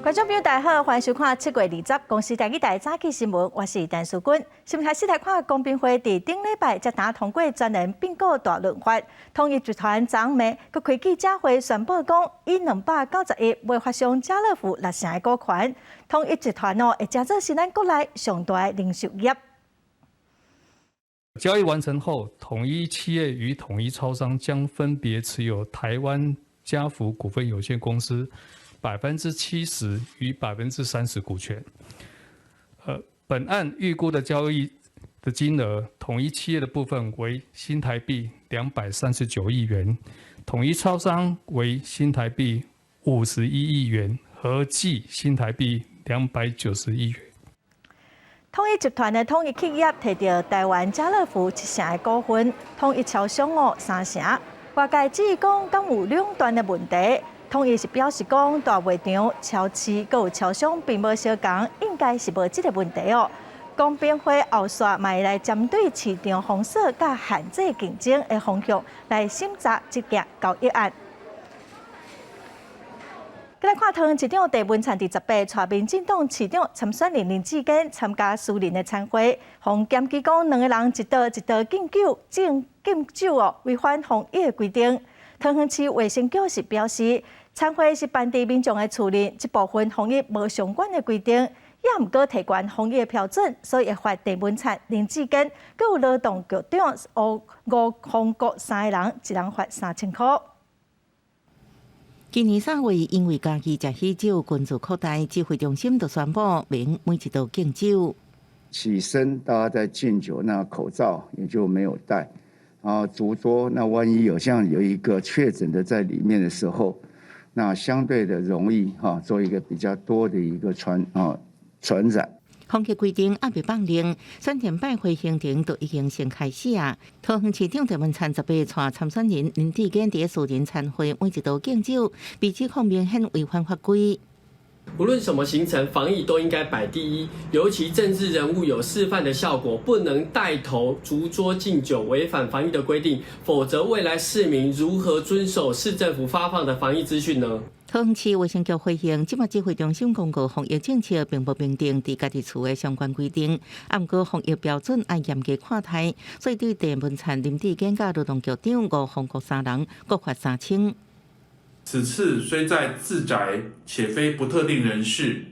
觀眾朋友大家好，歡迎收看7月20公視台語台早起新聞，我是陳淑君。新聞開始來看，公平會佇頂禮拜才拄通過全聯併購大潤發，統一集團昨暝閣開記者會宣布講，以291億買發商家樂福六成的股權，統一集團哦會成做是咱國內上大的零售業。交易完成後，統一企業與統一超商將分別持有台灣家福股份有限公司70%與30%股權。本案預估的交易的金額，統一企業的部分為新台幣239億元，統一超商為新台幣51億元，合計新台幣290億元。統一集團的統一企業提著台灣家樂福七成的股份，統一超商哦三成。外界質疑講，敢有壟斷的問題？統一是表示講，大賣場、超市閣有超商並無相仝，應該是無這个問題哦。公平會後續嘛會來針對市場封鎖佮限制競爭的方向來審查這件交易案。閣來看桃園市長鄭文燦佇18帶民進黨市長參選人林智堅參加私人的餐會，予檢舉講兩個人一桌一桌敬酒、敬敬酒哦，違反防疫的規定。桃園市衛生局是表示，餐會是辦佇民眾的厝裡，這部分防疫無相關的規定，也毋過提懸防疫的標準，所以會罰鄭文燦、林智堅，閣有勞動局長吳吳宏國三個人，一人罰3000箍。今年3月，因為家己食喜酒，群聚擴大，指揮中心就宣布免每一桌敬酒。起身，大家在敬酒，那口罩也就沒有戴，然後逐桌，那萬一有像有一個確診的在裡面的時候，那相對的容易哈做一個比較多的一個傳染。防疫規定猶未放寬，選前拜會行程都已經先開始啊。桃園市長鄭文燦18帶參選人林智堅佇私人餐會每一桌敬酒，被指控明顯違反法規。無論什麼行程，防疫都應該擺第一。尤其政治人物有示範的效果，不能帶頭逐桌敬酒，違反防疫的規定，否則未來市民如何遵守市政府發放的防疫資訊呢？桃園市衛生局回應，這馬指揮中心公告防疫政策，並無明定佇家己厝的相關規定，毋過防疫標準愛嚴格看待，所以對鄭文燦、林智堅佮勞動局長吳宏國三人各罰3000。此次雖在自宅且非不特定人士，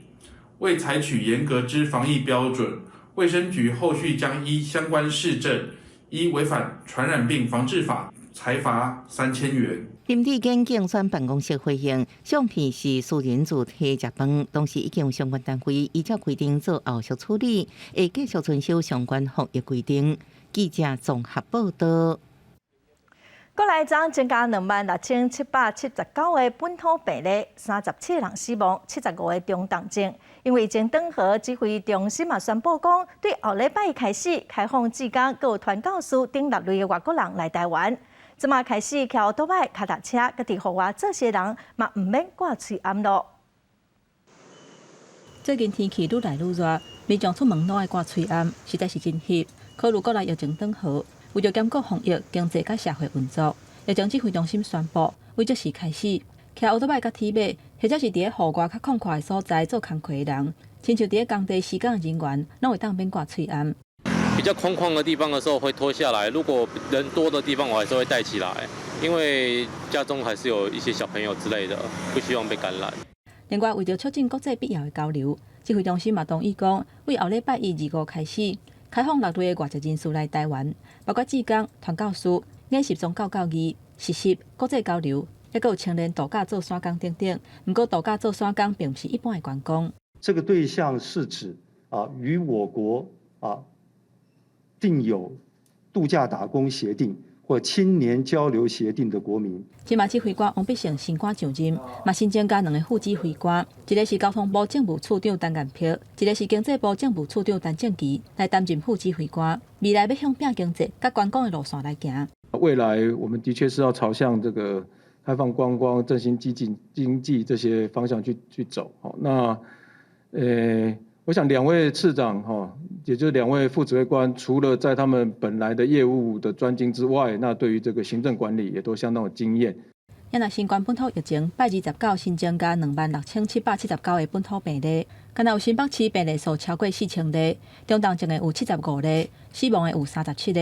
未採取嚴格之防疫標準，衛生局後續將依相關市政，依違反傳染病防治法，裁罰3000元。林智堅競選辦公室回應，相片是私人自提食飯，當時已經有相關單位依照規定做後續處理，會繼續遵守相關防疫規定。記者綜合報道。國內昨增加26,779個本土病例，37人死亡，75個中重症。因為疫情轉好，指揮中心嘛宣布講，對後禮拜一開始開放志工、閣有傳教士等六類的外國人來台灣。這馬開始騎歐多擺、跤踏車，閣佇戶外做事人嘛毋免掛喙罨囉。最近天氣愈來愈熱，民眾出門攏愛掛喙罨，實在是真翕。考慮國內疫情轉好，為著兼顧防疫、經濟佮社會運作，疫情指揮中心宣布，對這時開始，騎歐多擺佮鐵馬，或者是佇咧戶外較空曠的所在做工課的人，親像佇咧工地施工的人員，攏會當免掛喙罨。比較空曠的地方的時候會脫下來，如果人多的地方我還是會戴起來，因為家中還是有一些小朋友之類的，不希望被感染。另外，為著促進國際必要的交流，指揮中心嘛同意講，對後禮拜一、二、五開始，開放六類的外籍人士來台灣，包括志工、傳教士、研習宗教教義、實習、國際交流，抑閣有青年度假做散工等等。毋過，度假做散工並毋是一般的觀光。這個對象是指啊，與我國啊訂有度假打工協定或青年交流協定的國民。這馬指揮官王必勝新官上任，嘛新增加兩个副指揮官，一个是交通部政務處長陳彥柏，一个是經濟部政務處長陳正其來擔任副指揮官。未來欲向拼經濟佮觀光的路線來行。未來我們的確是要朝向這個開放觀光、振興經濟這些方向去走。好，那我想兩位次長哈，也就是兩位副指揮官，除了在他們本來的業務的專精之外，那對於這個行政管理也都相當有經驗。也若新冠本土疫情，拜29新增加26,779個本土病例，敢若有新北市病例數超過4000例，中重症的有75例，死亡的有37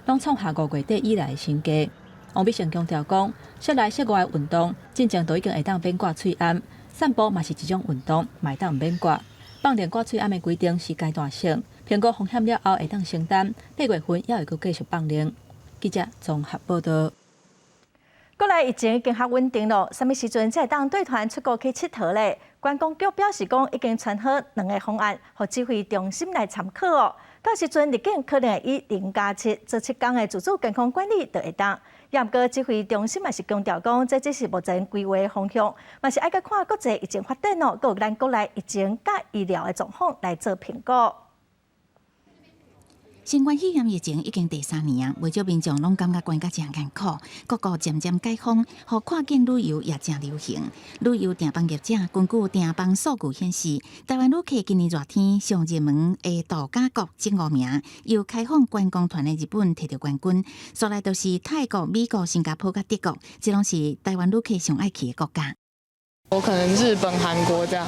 個，攏創下5月底以來的新低。王必勝強調講，室內室外運動進前都已經會當免掛喙罨，散步嘛是一種運動，嘛會當毋免掛。放令掛喙罨的規定是階段性，評估風險了後會當承擔，8月份也會閣繼續放令。記者綜合報道。國內疫情已經較穩定囉，啥物時陣才會當對團出國去𨑨迌咧？觀光局表示講，已經傳好兩个方案，予指揮中心來參考哦。到時陣入境可能會以0加7做7天的自主健康管理就會當。也毋過指揮中心嘛是強調講，這只是目前規劃方向，嘛是愛閣看國際疫情發展哦，閣有咱國內疫情佮醫療的狀況來做評估。新冠肺炎疫情已經第三年啊，袂少民眾攏感覺關甲誠艱苦，各國漸漸解封，予跨境旅遊也誠流行。旅遊訂房業者根據訂房數據顯示，台灣旅客今年熱天上熱門的度假國前五名，由開放觀光團的日本提著冠軍，紲來就是泰國、美國、新加坡佮德國，這攏是台灣旅客上愛去的國家。我可能日本、韓國這樣，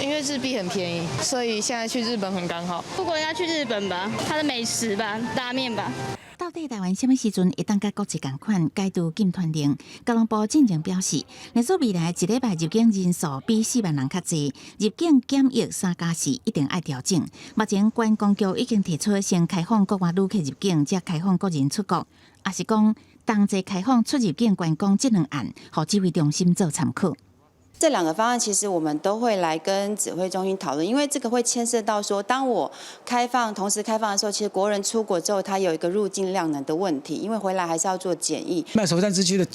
因為日幣很便宜，所以現在去日本很剛好。不過要去日本吧，它的美食吧，拉麵吧。到底台灣啥物時陣會當佮國際仝款解除禁團令？交通部進前表示，若說未來一禮拜入境人數比4萬人較濟，入境檢疫3加4一定愛調整。目前觀光局已經提出先開放國外旅客入境，再開放國人出國，抑是講同齊開放出入境觀光這兩案，予指揮中心做參考。這兩個方案其實我們都會來跟指揮中心討論，因為這個會牽涉到說，當我開放同時開放的時候，其實國人出國之後，他有一個入境量能的問題，因為回來還是要做檢疫。那首善之區的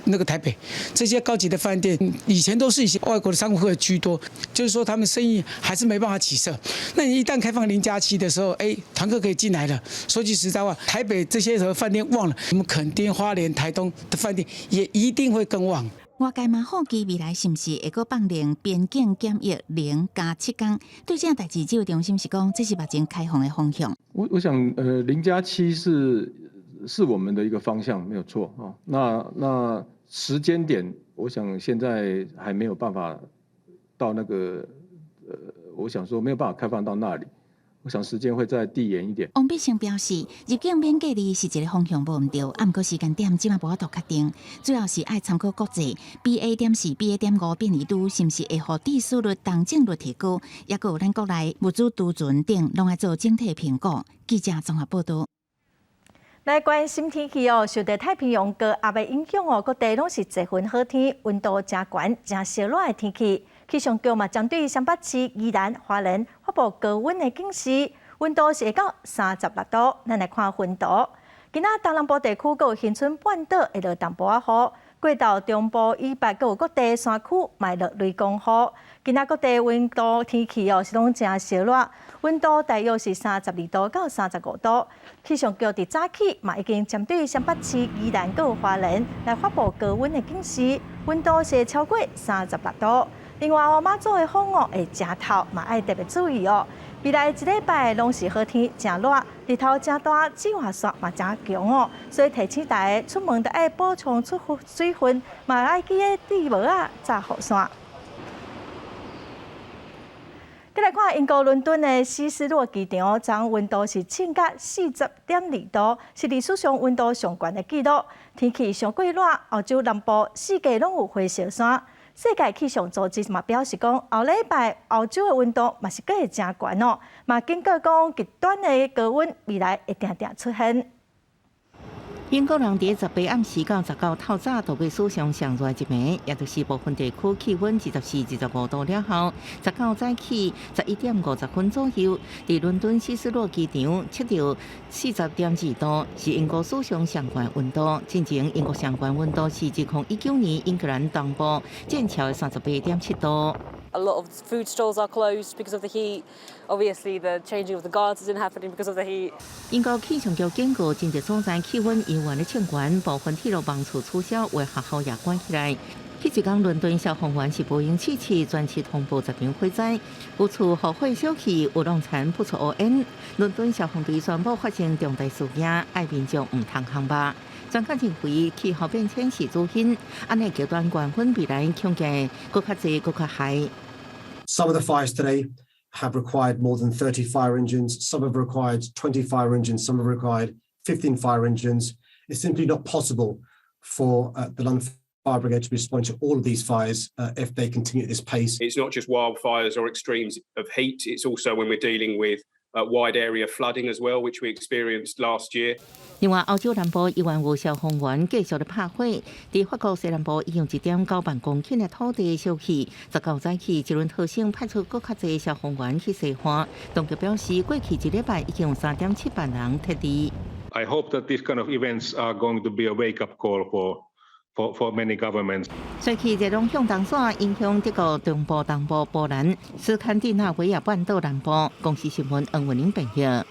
那個台北，這些高級的飯店以前都是一些外國的商務客居多，就是說他們生意還是沒辦法起色。那你一旦開放0加7的時候，哎，團客可以進來了。說句實在話，台北這些飯店旺了，我們墾丁、花蓮、台東的飯店也一定會更旺。外界嘛好奇未來是毋是會閣放令邊境檢疫0加7天？對這代誌指揮中心是講，這是目前開放的方向。我想，0加7是我們的一個方向，沒有錯啊。那時間點，我想現在還沒有辦法到那個，我想說沒有辦法開放到那裡。我想時間會再遞延一點。王必勝表示，入境免隔離是一個方向，無毋對，啊，毋過時間點這馬無法度確定，主要是愛參考國際 BA.4、BA.5變異株是毋是會予致死率、重症率提高，抑閣有咱國內物資儲存等，攏愛做整體評估。記者綜合報道。來關心天氣哦，受著太平洋高壓的影響哦，各地攏是濟雲好天，溫度誠懸、誠燒熱的天氣。氣象局嘛，針對雙北市、宜蘭、花蓮發布高溫的警示，溫度是會到36度。咱來看雲圖，今仔東南部地區閣有恆春半島會落淡薄仔雨，過到中部以北閣有各地山區嘛會落雷公雨。今仔各地溫度天氣哦是攏誠燒熱，溫度大約是32度到35度。氣象局佇早起嘛已經針對雙北市、宜蘭閣有花蓮來發布高溫的警示，溫度是會超過36度。另外，媽祖的風哦會誠透，嘛愛特別注意哦。未來一禮拜攏是好天，誠熱，日頭誠大，紫外線嘛誠強哦，所以提醒大家出門著愛補充出水分，嘛愛記得戴帽仔、罩雨傘。再來看英國倫敦的希斯洛機場，昨昏溫度是衝甲40.2度，是歷史上溫度上懸的紀錄。天氣傷過熱，歐洲南部四界攏有火燒山。世界氣象組織嘛表示講，後禮拜歐洲的溫度嘛是閣會誠懸哦，嘛警告講極端的高溫未來會定定出現。英國人佇18暗時到19透早度過史上上熱一暝，也就是部分地區氣溫24、25度了後，19早起11點50分左右，佇倫敦希斯洛機場測著40.2度，是英國史上上懸溫度。進前英國上懸溫度是2019年英格蘭東部劍橋的38.7度。 A lot of food stalls are closed because of the heat. Obviously, the changing of the guards isn't happening because of the heat. 英國氣象局警告，真濟所在氣溫猶原咧衝懸，部分鐵路網厝取消，有的學校也關起來。彼一工倫敦消防員是無閒試試全市通報10場火災，有厝予火燒去，有農田噴出烏煙。倫敦消防隊宣布發生重大事件，愛民眾毋通放壩。專家認為氣候變遷是主因，按呢極端高溫未來恐驚閣較濟、閣較害。 Some of the fires today have required more than 30 fire engines. Some have required 20 fire engines. Some have required 15 fire engines. It's simply not possible for the London Fire Brigade to respond to all of these fires if they continue at this pace. It's not just wildfires or extremes of heat, it's also when we're dealing with wide area flooding as well, which we experienced last year. 另外，歐洲南部依然有消防員繼續咧拍火，佇法國西南部已經1.9萬公頃的土地燒去。19早起，這輪特省派出閣較濟消防員去熄火。當局表示，過去一禮拜已經有3.7萬人撤離。 I hope that these kind of events are going to be a wake-up call for many governments. 隨去熱浪向東線影響德國中部、東部、波蘭、斯堪的納維亞半島南部。公視新聞黃文玲編譯。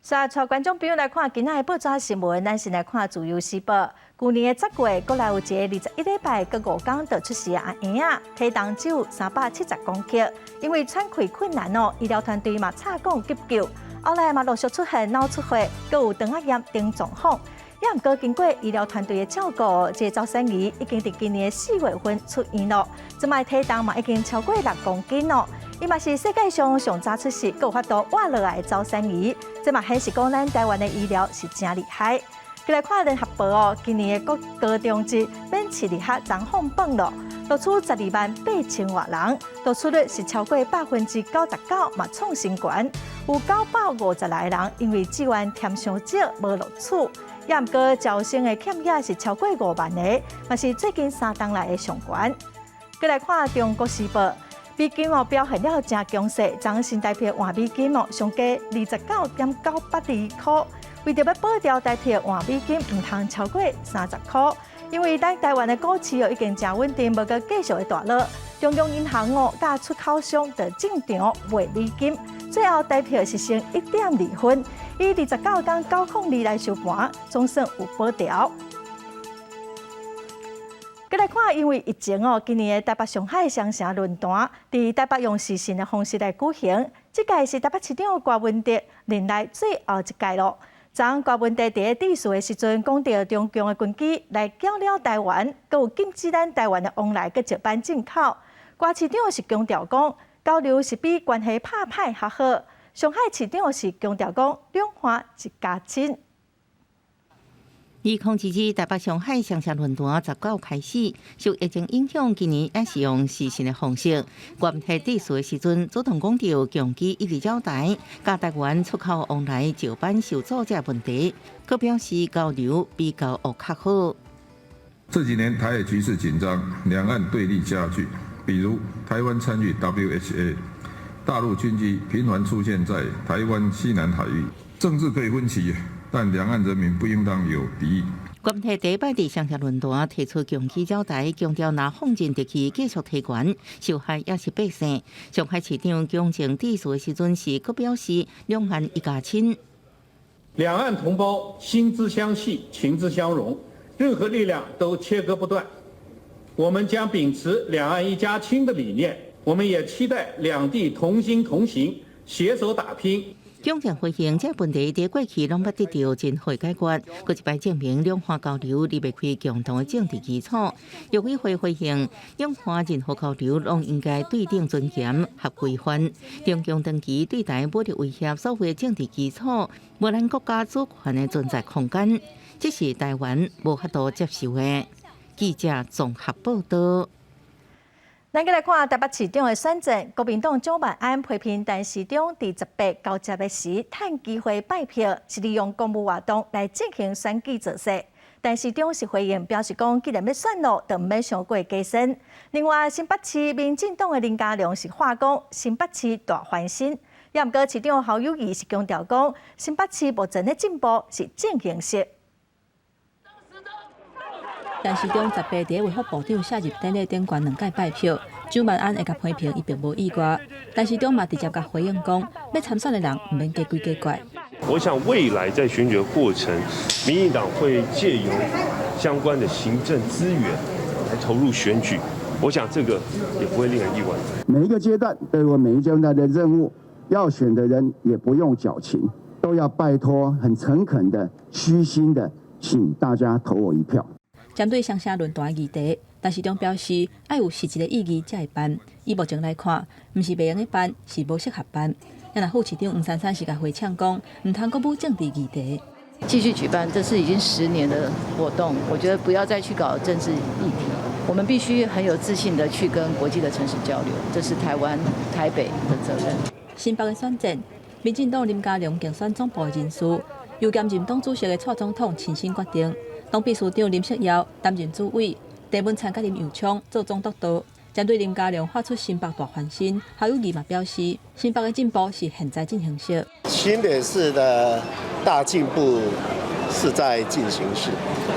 煞帶觀眾朋友來看今仔的報紙新聞，咱先來看《自由時報》。舊年的10月，國內有一个21禮拜閣5工就出世的阿嬰仔，體重只有370公克，因為喘氣困難哦，醫療團隊嘛插管急救，後來嘛陸續出現腦出血，閣有腸仔炎等狀況。也毋過經過醫療團隊的照顧，這个早產兒已經佇今年4月份出院咯，這擺體重嘛已經超過6公斤咯。伊嘛是世界上上早出世，閣有法度活落來的早產兒，這嘛顯示講咱台灣的醫療是誠厲害。過來看聯合報哦，今年的國高中職免試入學昨放榜咯，錄取12萬8千外人，錄取率是超過99%，嘛創新高。有950來人因為志願填傷少無錄取，也毋過招生的欠額是超過5萬个，嘛是最近3冬來的上懸。過來看中國時報。美金哦表現了誠強勢，昨新台幣換美金哦上低29.982箍，為著欲保牢台幣換美金毋通超過30箍，因為咱台灣的股市哦已經誠穩定，無閣繼續會大落。中央銀行哦佮出口商就進場賣美金，最後台幣是升1.2分，以29.902來收盤，總算有保牢。過來看，因為疫情哦，今年的台北上海雙城論壇佇台北用視訊的方式來舉行。這屆是台北市長柯文哲任內最後一屆咯。昨柯文哲佇咧致辭的時陣，講著中共的軍機來攪擾台灣，閣有禁止咱台灣的往來佮石板進口。柯市長是強調講，交流是比關係拍歹較好。上海市長是強調講，兩岸一家親。2022台北上海雙城論壇19開始，受疫情影響，今年也是用視訊的方式。柯文哲致辭的時陣，主動講著共機一直擾台，佮台灣出口往來石板受阻這問題，閣表示交流比交惡較好。這幾年台海局勢緊張，兩岸對立加劇，比如台灣參與 WHA，大陸軍機頻繁出現在台灣西南海域，政治可以分歧。但兩岸人民不應當有敵意。柯文哲第一擺佇雙城論壇提出共機擾台，強調若放任敵機繼續提懸，受害也是百姓。上海市長蔣靜致辭的時陣是閣表示兩岸一家親。兩岸同胞心之相繫，情之相融，任何力量都切割不斷。我們將秉持兩岸一家親的理念，我們也期待兩地同心同行，攜手打拼。蔣靜回應，這問題佇過去攏捌得著真好解決，閣一擺證明兩岸交流離不開共同的政治基礎。陸委會回應，兩岸任何交流攏應該對等尊嚴合規範。中共長期對台武力威脅，所謂政治基礎，無咱國家主權的存在空間，這是台灣無法度接受的。記者綜合報道。咱閣來看台北市長的選戰，國民黨蔣萬安批評陳時中佇18交接的時，趁機會拜票，是利用公務活動來進行選舉造勢。陳時中是回應表示講，既然欲選囉，就毋免傷過加身。另外，新北市民進黨的林佳龍是話講，新北市大翻身。也毋過市長侯友宜是強調講，新北市目前的進步是進行式。陳時中18佇咧衛福部長卸任典禮頂懸兩擺拜票，蔣萬安會共批評，伊並無意外。陳時中嘛直接共回應講，欲參選的人毋免假鬼假怪。我想未來在選舉的過程，民進黨會借由相關的行政資源來投入選舉，我想這個也不會令人意外。每一個階段都有每一階段的任務，要選的人也不用矯情，都要拜託很誠懇的、虛心的，請大家投我一票。針對雙城論壇議題，陳時中表示，愛有實質的意義才會辦。以目前來看，毋是袂用得辦，是無適合辦。若副市長黃珊珊是共回嗆講，毋通閣舞政治議題。繼續舉辦，這是已經10年的活動，我覺得不要再去搞政治議題，我們必須很有自信的去跟國際的城市交流，這是台灣台北的責任。新北的選戰，民進黨林佳龍競選總部的人事，由兼任黨主席的蔡總統親身決定，黨秘書長林錫耀擔任主委，鄭文燦佮林右昌做總督導。針對林佳龍發出新北大翻新，侯友宜嘛表示，新北的進步是現在進行式。新北市的大進步是在進行式，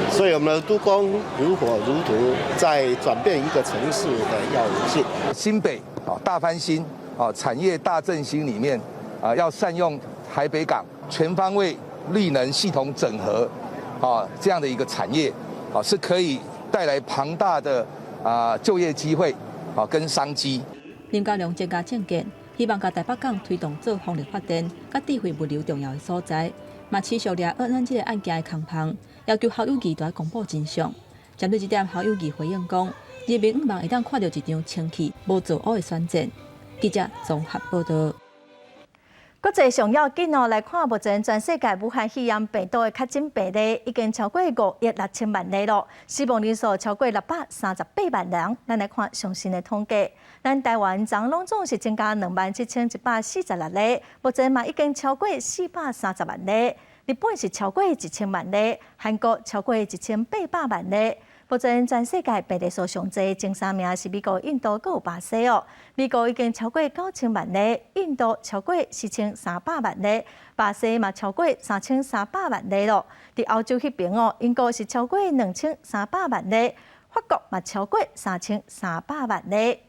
所以我們的都更如火如荼，在轉變一個城市的要性。新北啊大翻新啊產業大振興裡面啊要善用台北港全方位綠能系統整合啊這樣的一個產業啊是可以帶來龐大的啊就業機會啊跟商機。林佳龍專家政見，希望共台北港推動做風力發電、佮智慧物流重要的所在，嘛持續掠惡人這個案件的空縫，要求侯友宜著愛公布真相。針對這點，侯友宜回應講：人民向望會當看著一場清氣、無造烏的選戰。記者綜合報道。國際上要緊哦，來看目前全世界武漢肺炎病毒的確診病例已經超過5億6千萬例咯，死亡人數超過638萬人。咱來看上新的統計，咱台灣昨攏總是增加27,146例，目前嘛已經超過430萬例。日本是超過1000萬例，韓國超過1800萬例。目前全世界病例數上濟前三名是美國、印度、閣有巴西哦。美國已經超過9000萬例，印度超過4300萬例，巴西嘛超過3300萬例咯。佇歐洲彼邊哦，英國是超過2300萬例，法國嘛超過3300萬例。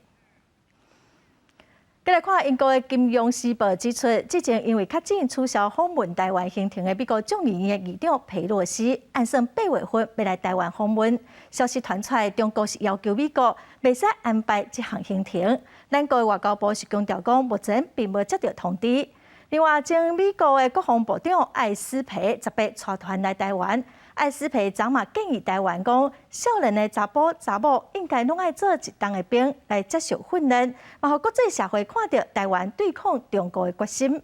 繼來看英國的《金融時報》指出，之前因為確診取消訪問台灣行程的美國眾議院議長佩洛西，按算8月份欲來台灣訪問。消息傳出來，中國是要求美國袂使安排這項行程。咱國的外交部是強調講，目前並無接到通知。另外，前美國的國防部長艾斯培18帶團來台灣。艾斯培昨嘛建議台灣講，少年的查埔查某應該攏愛做一冬的兵來接受訓練，嘛予國際社會看著台灣對抗中國的決心。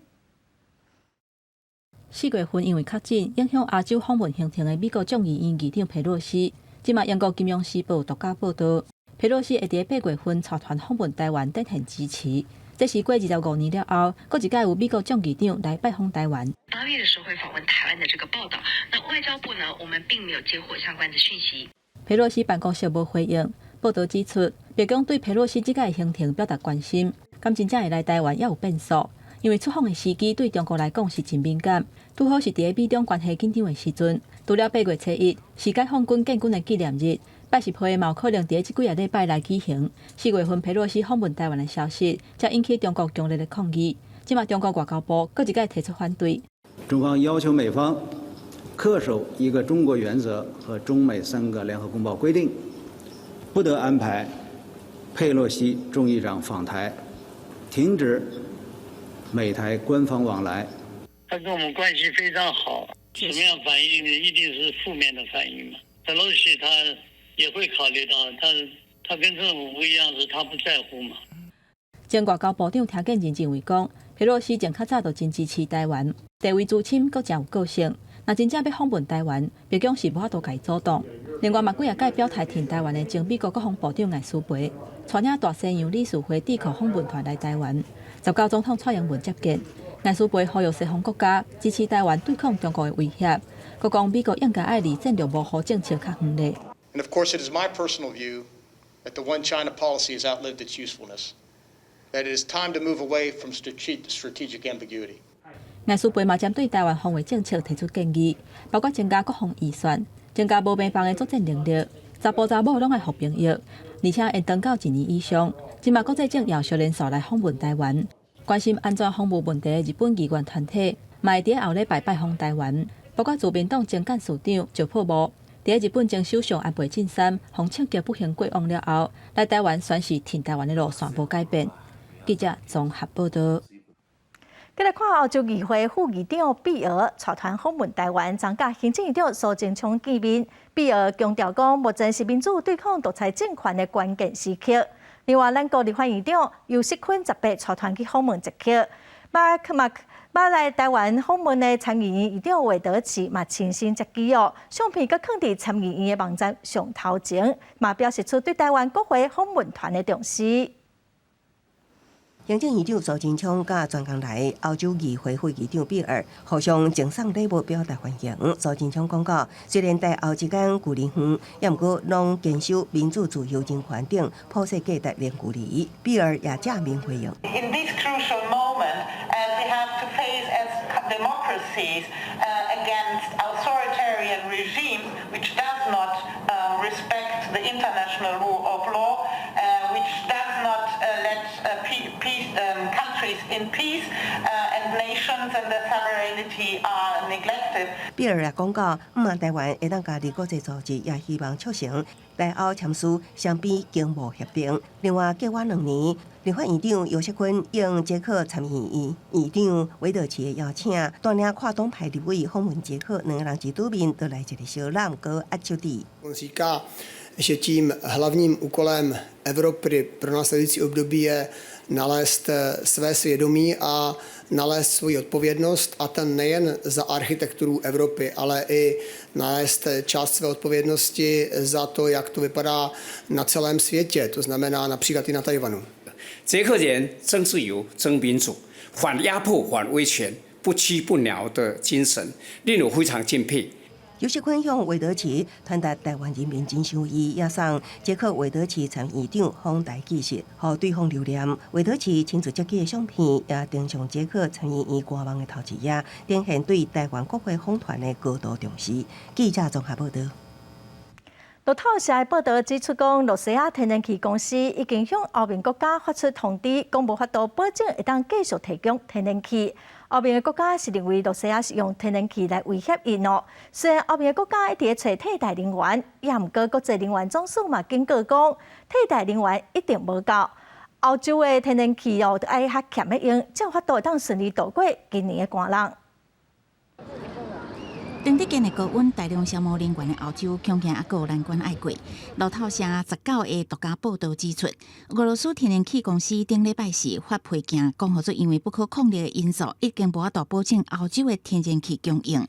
4月份因為確診影響亞洲訪問行程的美國眾議院議長佩洛西，這馬英國金融時報獨家報道，佩洛西會佇8月份帶團訪問台灣，展現支持。這是過25年了後，閣一擺有美國眾議長來拜訪台灣。 8月的時候會訪問台灣的這個報道，那外交部呢，我們並沒有接獲相關的訊息。佩洛西辦公室無回應。報道指出，白宮對佩洛西這擺行程表達關心，敢真正會來台灣猶有變數，因為出訪的時機對中國來講是真敏感，拄好是佇美中關係緊張的時陣。除了8月初1是解放軍建軍的紀念日，拜習會嘛有可能佇這幾个禮拜來舉行。4月份佩洛西訪問台灣的消息，才引起中國強烈的抗議。這馬中國外交部閣一擺提出反對。中方要求美方恪守一個中國原則和中美三個聯合公報規定，不得安排佩洛西眾議長訪台，停止美台官方往來。他跟我們關係非常好，什麼樣反應呢？一定是負面的反應嘛。佩洛西他也會考慮到，他跟政府不一樣，是他不在乎嘛。前外交部長聽見認認為講，佩洛西從較早就真支持台灣，地位資深，閣誠有個性。若真正欲訪問台灣，白宮是無法度共伊阻擋。另外嘛，幾仔擺表態挺台灣的前美國國防部長艾斯培，帶領大西洋理事會智庫訪問團來台灣，19總統蔡英文接見。艾斯培呼籲西方國家支持台灣對抗中國的威脅，閣講美國應該愛離戰略模糊政策較遠咧。 And of course, it is my personal view that the One China policy has outlived its usefulness. That it is time to move away from strategic ambiguity. 艾斯培嘛針對台灣防衛政策提出建議，包括增加國防預算、增加無兵房的作戰能力、查埔查某攏愛服兵役，而且延長到一年以上。這馬國際政要小連續來訪問台灣，關心安全防務問題的日本議員團體，嘛會佇後禮拜拜訪台灣，包括自民黨前幹事長石破茂，佇佇日本前首相安倍晉三予槍擊不幸過往了後，來台灣宣示挺台灣的路線無改變。記者綜合報導。繼來看歐洲議會副議長比爾帶團訪問台灣，將佮行政院長蘇貞昌見面。比爾強調講，目前是民主對抗獨裁政權的關鍵時刻。另外，咱國立法院長游錫堃18帶團去訪問捷克，馬克馬馬來台灣訪問的參議院議長魏德奇嘛親身接機哦，相片閣囥佇參議院的網站上頭前，嘛表示出對台灣國會訪問團的重視。行政院長蘇貞昌佮專工來歐洲議會副議長比爾互相贈送禮物表達歡迎。蘇貞昌講到，雖然台歐之間距離遠，也毋過攏堅守民主、自由、人權等普世價值零距離。比爾也正面回應。 In this crucial moment, as we have to face as democracies against authoritarian regimes, which does not respect the international rule of law, which does not let peace, countries in peace and nations and their sovereignty are neglected. 比爾也講到，毋但台灣會當加入國際組織，也希望促成台歐簽署雙邊經貿協定。另外，過往2年，立法院長游錫堃應捷克參議院院長韋德奇的邀請，帶領跨黨派立委訪問捷克，兩个人一拄面，就來一个相攬閣握手佇。 On říká, že tím hlavním úkolem Evropy pro následující období je nalézt své svědomí a nalézt svoji odpovědnost, a ten nejen za architekturu Evropy, ale i nalézt část své odpovědnosti za to, jak to vypadá na celém světě, to znamená například i na Tajvanu. 捷克人爭自由、爭民主、反壓迫、反威權、不屈不撓的精神，令我非常敬佩。游錫堃向韋德奇傳達台灣人民真心意，也送捷克韋德奇參議長訪台紀實，予對方留念。韋德奇親自接機的相片，也登上捷克參議院官網的頭一頁，展現對台灣國會訪團的高度重視。記者綜合報導。路透社的報導指出，講露西亞天然氣公司已經向歐盟國家發出通知，講無法度保證會當繼續提供天然氣。歐盟的國家是認為露西亞是用天然氣來威脅𪜶哦。雖然歐盟的國家一直揣替代能源，也毋過國際能源總署嘛警告講，替代能源一定無夠。歐洲的天然氣哦，愛較儉的用，才有法度會當順利度過今年的寒冷。當日間的高溫大量消耗能源的歐洲，恐驚猶閣有難關愛過。路透社19的獨家報導指出，俄羅斯天然氣公司頂禮拜四發批件，講予做因為不可抗力的因素，已經無法度保證歐洲的天然氣供應。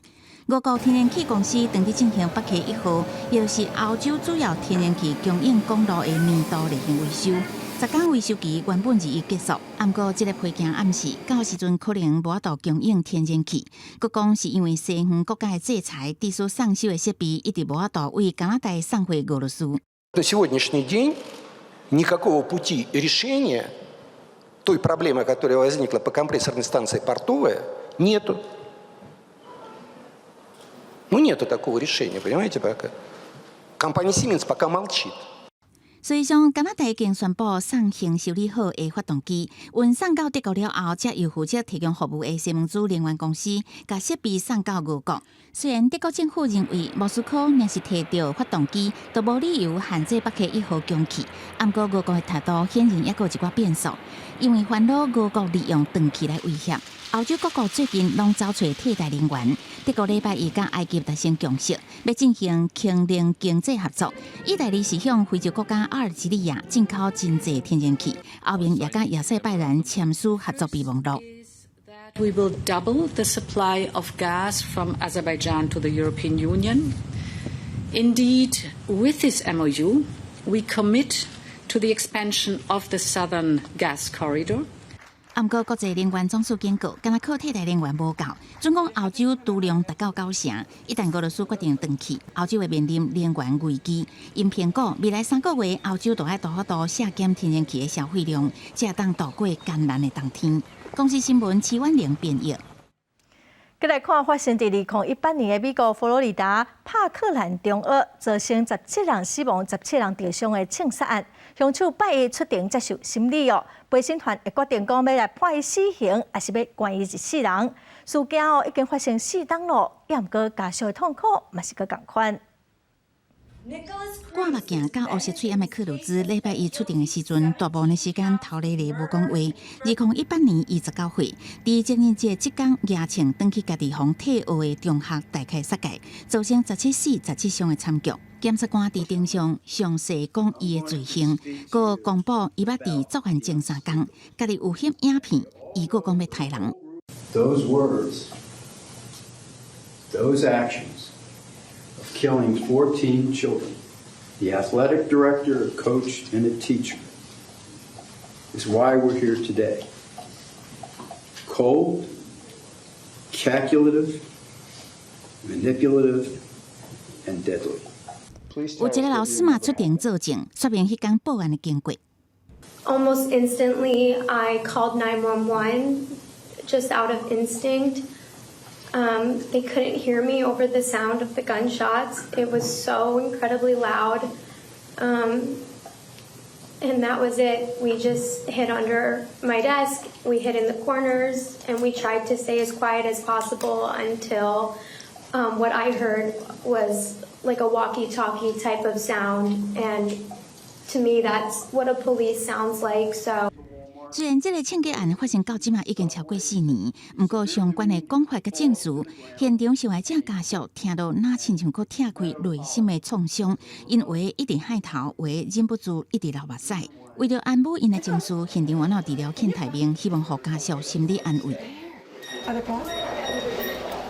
俄國天然氣公司當日進行北溪1號，也就是歐洲主要天然氣供應管路的年度例行維修。10天維修期原本21結束，毋過這个批件暗示，到時陣可能無法度供應天然氣。閣講是因為西方國家的制裁，致使送修的設備一直無法度為加拿大送回俄羅斯。 На сегодняшний день никакого пути решения той проблемы, которая возникла по компрессорной станции «Портовая», нету. Ну, нету такого решения, понимаете, пока. Компания Siemens пока молчит. 事實上，加拿大已經宣布送行修理好的發動機，運送到德國了後，才由負責提供服務的西門子能源公司，共設備送到俄國。雖然德國政府認為莫斯科若是提著發動機，就無理由限制北溪1號供氣，毋過俄國的態度顯然猶閣有一寡變數，因為煩惱俄國利用斷氣來威脅。歐洲各國最近攏走揣替代能源。德國禮拜一佮埃及達成共識，欲進行氫能經濟合作。意大利是向非洲國家阿爾及利亞進口真濟天然氣。歐盟也佮亞塞拜然簽署合作備忘錄。 We will double the supply of gas from Azerbaijan to the European Union. Indeed, with this MOU, we commit to the expansion of the Southern Gas Corridor. 毋過國際能源總署警告，干焦靠替代能源無夠，準講歐洲儲量達到9成。一旦俄羅斯決定斷氣，歐洲會面臨能源危機。𪜶評估未來3個月，歐洲都愛大幅度削減天然氣的消費量，才會當度過艱難的冬天。公視新聞齊婉玲編譯。繼來看發生佇2018年的美國佛羅里達帕克蘭中學，造成17人死亡、17人受傷的槍殺案，兇手拜一出庭接受審理哦。陪審團會決定講欲來判伊死刑，抑是欲關伊一世人。事件哦已經發生4冬咯，也毋過家屬的痛苦嘛是閣仝款。掛目鏡佮烏色喙罨的克魯茲，禮拜一出庭的時陣，大部分的時間頭咧咧無講話。2018年，伊19歲，佇情人節這工蜈槍轉去家己予退學的中學大開殺戒，造成17死17傷的慘劇。檢察官佇庭上詳細講伊的罪行，閣公布伊捌佇作案前3工，家己有翕影片，伊閣講欲刣人。 Those words, those actions of killing 14 children, the athletic director, a coach, and a teacher, is why we're here today. Cold, calculative, manipulative, and deadly. 有一个老師嘛出庭作證，說明彼工報案的經過。 Almost instantly, I called 911 just out of instinct. They couldn't hear me over the sound of the gunshots. It was so incredibly loud. And that was it. We just hid under my desk, we hid in the corners, and we tried to stay as quiet as possible until what I heard was like a walkie talkie type of sound. And to me, that's what a police sounds like. So. 雖然這个槍擊案發生到這馬已經超過4年，毋過相關的講法佮證詞，現場受害者家屬聽著若親像閣拆開內心的創傷，𪜶有的一直喊頭，有的忍不住一直流目屎。為著安撫𪜶的情緒，現場原有治療犬待命，希望予家屬心理安慰。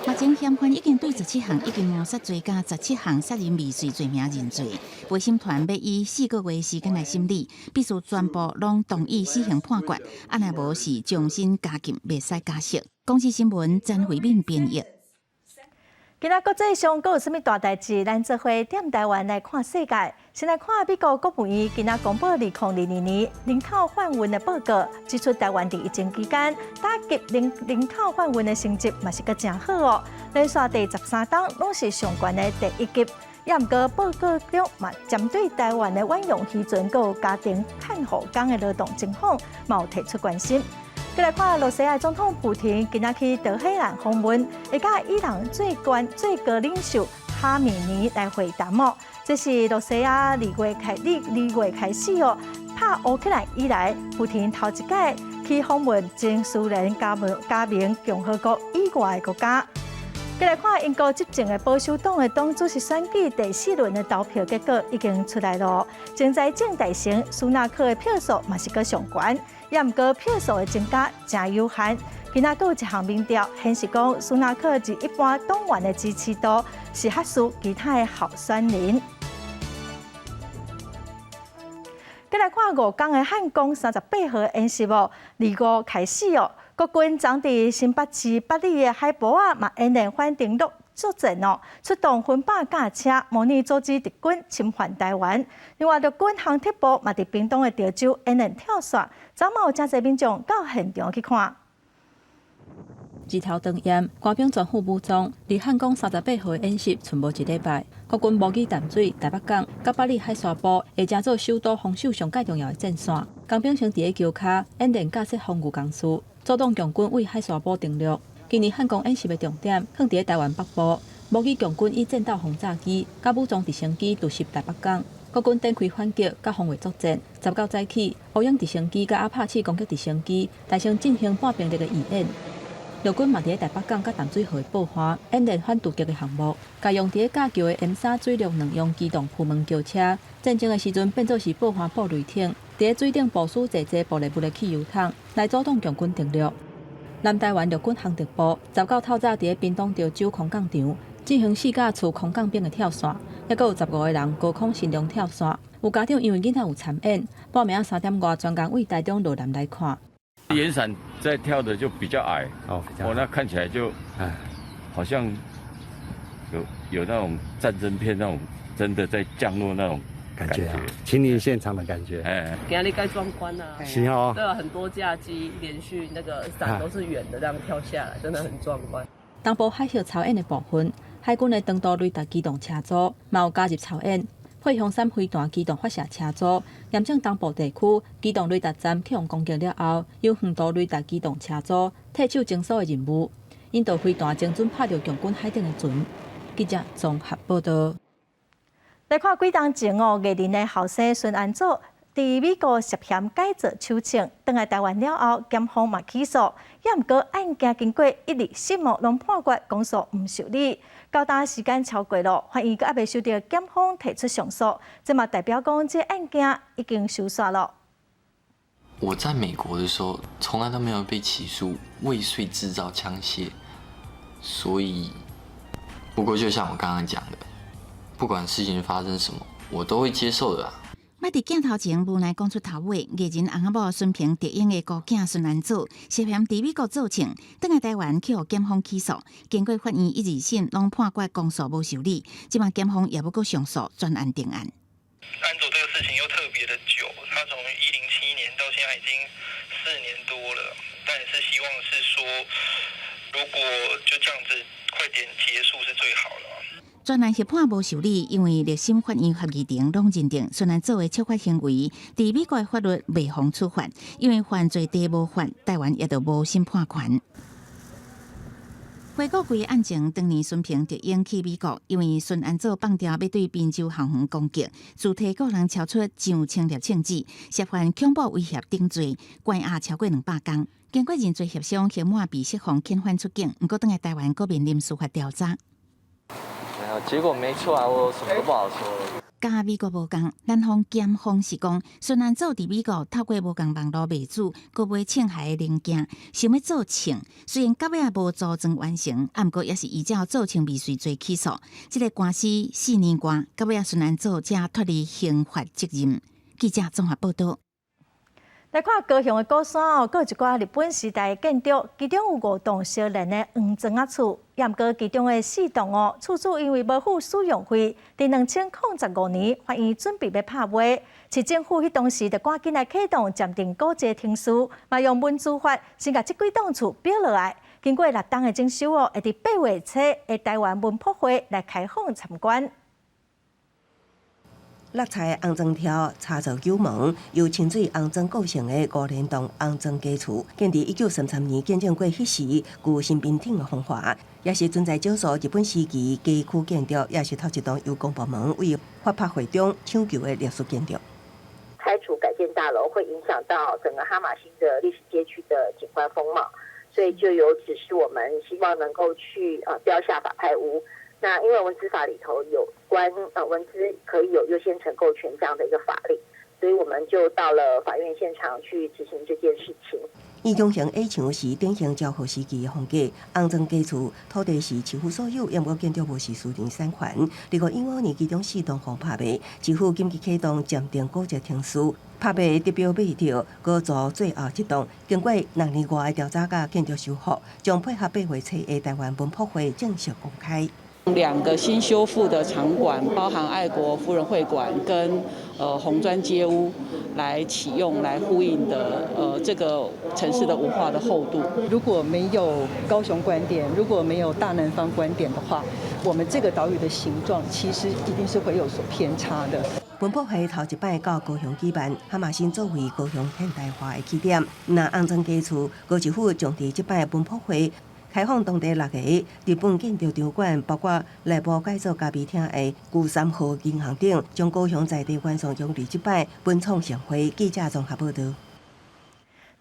目前嫌犯已經對17項一級謀殺罪佮17項殺人未遂罪名認罪。陪審團欲以4個月時間來審理，必須全部攏同意死刑判決，啊若無是終身監禁，袂使假釋。公視新聞詹慧敏編譯。今仔國際上閣有啥物大代誌？咱做伙踮台灣來看世界。先來看美國國務院今仔公布2022年人口販運的報告，指出台灣佇疫情期間打擊人口販運的成績嘛是閣誠好哦，連續第13冬攏是上懸的第一級。也毋過報告中嘛針對台灣的遠洋漁船閣有家庭看護工的勞動情況，嘛有提出關心。閣來看羅西亞總統普廷今仔去德黑蘭訪問，會佮伊朗最懸最高領袖哈米尼來會談哦。這是羅西亞二月開始哦，拍烏克蘭以來，普廷頭一擺去訪問前蘇聯加盟共和國以外的國家。閣來看英國執政的保守黨的黨主席選舉第四輪的投票結果已經出來囉，前財政大臣蘇納克的票數嘛是閣上懸，也毋過票數的增加誠有限。今仔閣有一項民調顯示講，蘇納克佇一般黨員的支持度是較輸其他的候選人。閣來看5工的漢光38號演習哦，25開始哦。國軍昨佇新北市八里的海埔仔嘛演練反登陸作戰哦，出動分百架車模擬阻止敵軍侵犯台灣。另外，陸軍航鐵部嘛佇屏東的潮州演練跳傘，昨嘛有誠濟民眾到現場去看。日頭當炎，官兵全副武裝，佇漢光38號演習，賰無一禮拜。國軍模擬淡水、台北港、佮八里海沙埔，會成做首都防守上蓋重要的戰線。工兵先佇咧橋跤演練架設防禦工事，阻擋共軍對海沙埔登陸。今年漢光演習的重點，放佇咧台灣北部，模擬共軍以戰鬥轟炸機、佮武裝直升機突襲台北港。國軍展開反擊，佮防衛作戰。19早起，烏鷹直升機佮阿帕契攻擊直升機，大聲進行半兵力的預演。陸軍嘛佇咧台北港佮淡水河的報岸演練反突擊的項目，共用佇咧架橋的 M3水陸兩用機動鋪門橋車，戰爭的時陣變做是報岸布雷艇，佇咧水頂部署濟濟爆裂物的汽油桶，來阻擋共軍登陸。南台灣陸軍航特部19透早佇咧屏東潮州空降場進行四架次空降兵的跳傘，猶閣有15個人高空成功跳傘。有家長因為囡仔有參演，半暝仔3點外專工對台中落南來看。岩傘在跳的就比較矮哦，那看起來就，好像有那種戰爭片那種真的在降落那種感覺，親臨現場的感覺。哎，今仔日蓋壯觀啊！是哦，對啊，很多架機連續那個傘都是圓的，這樣跳下來，真的很壯觀。東部海峽操演的部分，海軍的長途雷達機動車組嘛有加入操演。配雄三飛彈機動發射車組，驗證東部地區機動雷達站去予攻擊了後，由遠途雷達機動車組替手偵搜的任務，引導飛彈精準拍著共軍海頂的船。記者綜合報道。來看幾冬前哦，藝人的後生孫安祖佇美國涉嫌改造手槍，轉來台灣了後，檢方嘛起訴，也毋過案件經過一二審哦，攏判決公訴毋受理。到今時間超過咯，法院閣猶未收著檢方提出上訴，這嘛代表講這案件已經收煞咯。我在美國的時候，從來都沒有被起訴未遂製造槍械，所以，不過就像我剛剛講的，不管事情發生什麼，我都會接受的啦。捌佇鏡頭前無奈講出頭話，藝人翁仔某孫平電影的孤囝孫安祖涉嫌佇美國做槍，轉來台灣去予檢方起訴，經過法院一二審攏判決公訴無受理，這馬檢方也欲閣上訴全案定案。安祖這個事情又特別的久，他從107年到現在已經4年多了，但也是希望是說，如果就這樣子快點結束是最好了。全案協判無受理，因為二審法院合議庭攏認定孫安祖的觸法行為，佇美國的法律袂予處罰，因為犯罪地無法，台灣也就無審判權。回顧規个案情，當年孫平特英去美國，因為孫安祖放調欲對賓州校園攻擊，自提個人超出上千粒槍子，涉犯恐怖威脅等罪，關押超過200工。經過認罪協商，刑滿被釋放遣返出境，毋過轉來台灣，閣面臨司法調查。沒有，結果沒出來，我什麼都不好說。佮美國無仝，南方檢方是講，孫安祖佇美國透過無仝網路賣主，閣買槍械的零件，想欲做槍。雖然到尾仔無組裝完成，啊，毋過也是依照做槍未遂罪起訴。這个官司4年外，到尾仔孫安祖才脫離刑法責任。記者綜合報導。來看高雄的鼓山哦，閣有一寡日本時代的建築，其中有五棟相連的黃磚仔厝，也毋過其中的四棟哦，厝主因為無付使用費，佇2015年法院準備欲拍賣，市政府彼當時就趕緊來啟動暫定古蹟程序，嘛用文資法先共這幾棟厝標落來。經過6冬的整修哦，會佇8月初的台灣文博會來開放參觀。六彩紅磚柱插座九門，由清水紅磚構成的五連棟紅磚家厝，建佇1933年，見證過彼時舊新兵町的風華，也是存在少數日本時期街區建築，也是頭一棟由公部門為法拍會中搶救的歷史建築。拆除改建大樓會影響到整個哈瑪星的歷史街區的景觀風貌，所以就有指示我們希望能夠去標下法拍屋。那因為文資法裡頭有關文資可以有優先承購權這樣的一個法令，所以我們就到了法院現場去執行這件事情。圓拱形矮牆是典型昭和時期的風格，紅磚家厝土地是市府所有，毋過建築物是私人產權。2015年，其中四棟予拍賣，市府緊急啟動暫定古蹟程序，拍賣得標買著，閣做最後一棟。經過6年外的調查佮建築修復，將配合8月初的台灣文博會正式公開。兩個新修復的場館，包含愛國夫人會館跟紅磚街屋，來啟用，來呼應的這個城市的文化的厚度。如果沒有高雄觀點，如果沒有大南方觀點的話，我們這個島嶼的形狀其實一定是會有所偏差的。文博會頭一擺到高雄舉辦，哈瑪星作為高雄現代化的起點，若紅磚家厝，高市府將佇這擺文博會開放當地六个日本建築場館，包括內部改造咖啡廳的舊三和銀行等，將高雄在地元素融入這擺文創盛會。記者綜合報導。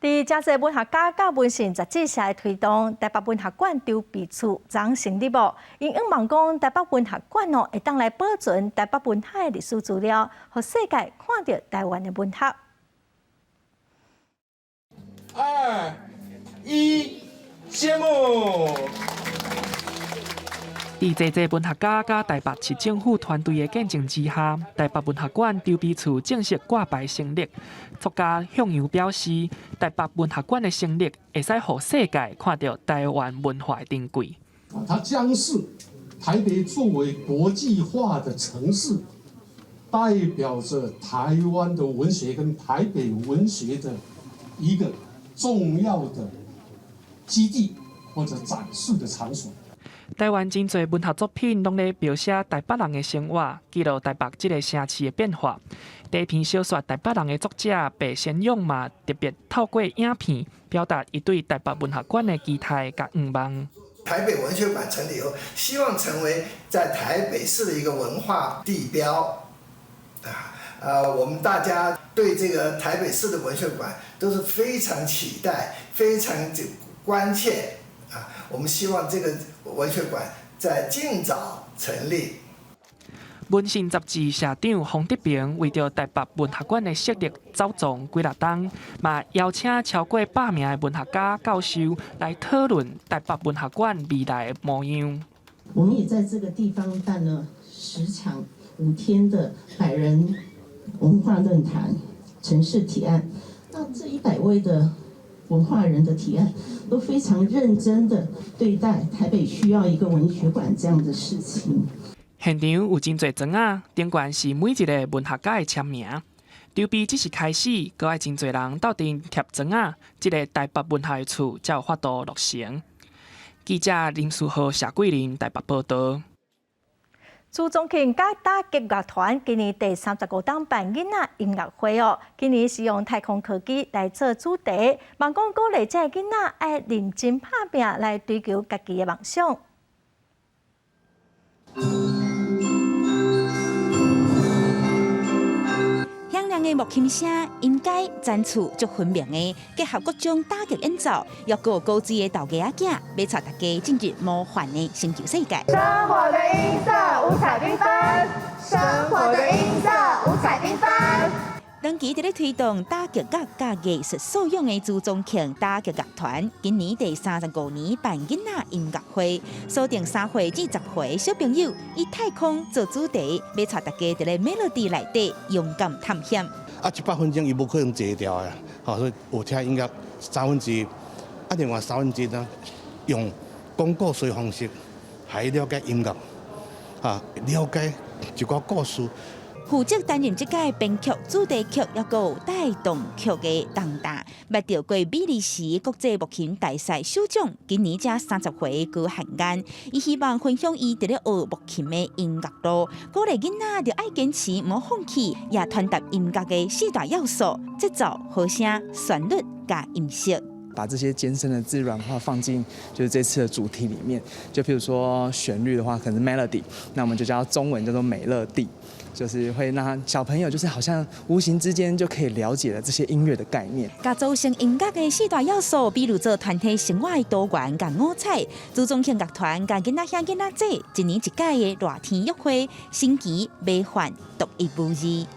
佇誠濟文學家佮文信雜誌社的推動，台北文學館籌備處昨成立無？𪜶向望講台北文學館哦，會當來保存台北文學的歷史資料，予世界看著台灣的文學。二一。謝幕。佇濟濟文學家佮台北市政府團隊的見證之下，台北文學館籌備處正式掛牌成立。作家向陽表示，台北文學館的成立，會使予世界看著台灣文化的珍貴。它將是台北作為國際化的城市，代表着台灣的文學跟台北文學的一個重要的基地或者展示的場所。台灣真濟文學作品攏咧描寫台北人的生活，記錄台北這个城市的變化。第一篇小說《台北人》的作者白先勇嘛，特別透過影片表達伊對台北文學館的期待佮願望。台北文學館成立以後，希望成為在台北市的一個文化地標。啊。我們大家對這個台北市的文學館都是非常期待、非常關切啊！我們希望這個文學館在盡早成立。文信雜誌社長洪德平為著台北文學館的設立走傱幾若冬，嘛邀請超過100名的文學家教授來討論台北文學館未來的模樣。我們也在這個地方辦了10場5天的百人文化論壇、城市提案。那這100位的文化人的提案都非常認真的對待台北需要一個文學館這樣的事情。現場有真濟磚仔，頂懸是每一个文學家的簽名。籌備只是開始，閣愛真濟人鬥陣貼磚仔，這个台北文學的厝才有法度落成。記者林書豪、謝桂林台北報導。朱宗慶佮打擊樂團今年第35冬辦囡仔音樂會哦，今年是用太空科技來做主題，望講鼓勵這个囡仔愛認真拍拚來追求家己的夢想。響亮的木琴聲，音階層次足分明的，結合各種打擊演奏，抑閣有古錐的豆芽仔囝，欲帶大家進入魔幻的星球世界。生活的音色五彩繽紛，生活的音色五彩繽紛。長期佇咧推動打擊樂佮藝術素養的朱宗慶打擊樂團，今年第35年辦囡仔音樂會，鎖定3歲至10歲小朋友，以太空做主題，欲帶大家佇咧 melody 內底勇敢探險。啊，100分鐘伊無可能坐牢的，吼，所以有聽音樂三分之一，啊，另外三分之一呢，用講故事的方式，來了解音樂，啊，了解一寡故事。負責擔任這屆編曲、主題曲，抑閣有帶動曲的重擔，捌著過比利時國際木琴大賽首獎，今年才30歲高漢安，伊希望分享伊佇咧學木琴的音樂路，鼓勵囡仔著愛堅持，毋好放棄，也傳達音樂的四大要素：節奏、和聲、旋律佮音色。把這些艱深的字軟化放進就是這次的主題裡面，就譬如說旋律的話，可能 melody，那我們就叫中文叫做美樂蒂。就是會讓小朋友就是好像無形之間就可以了解了這些音樂的概念。共組成音樂的四大要素，比如做團體生活的多元佮五彩。朱宗慶樂團佮囡仔兄囡仔姐，一年一屆的熱天約會，新奇、魔幻、獨一無二。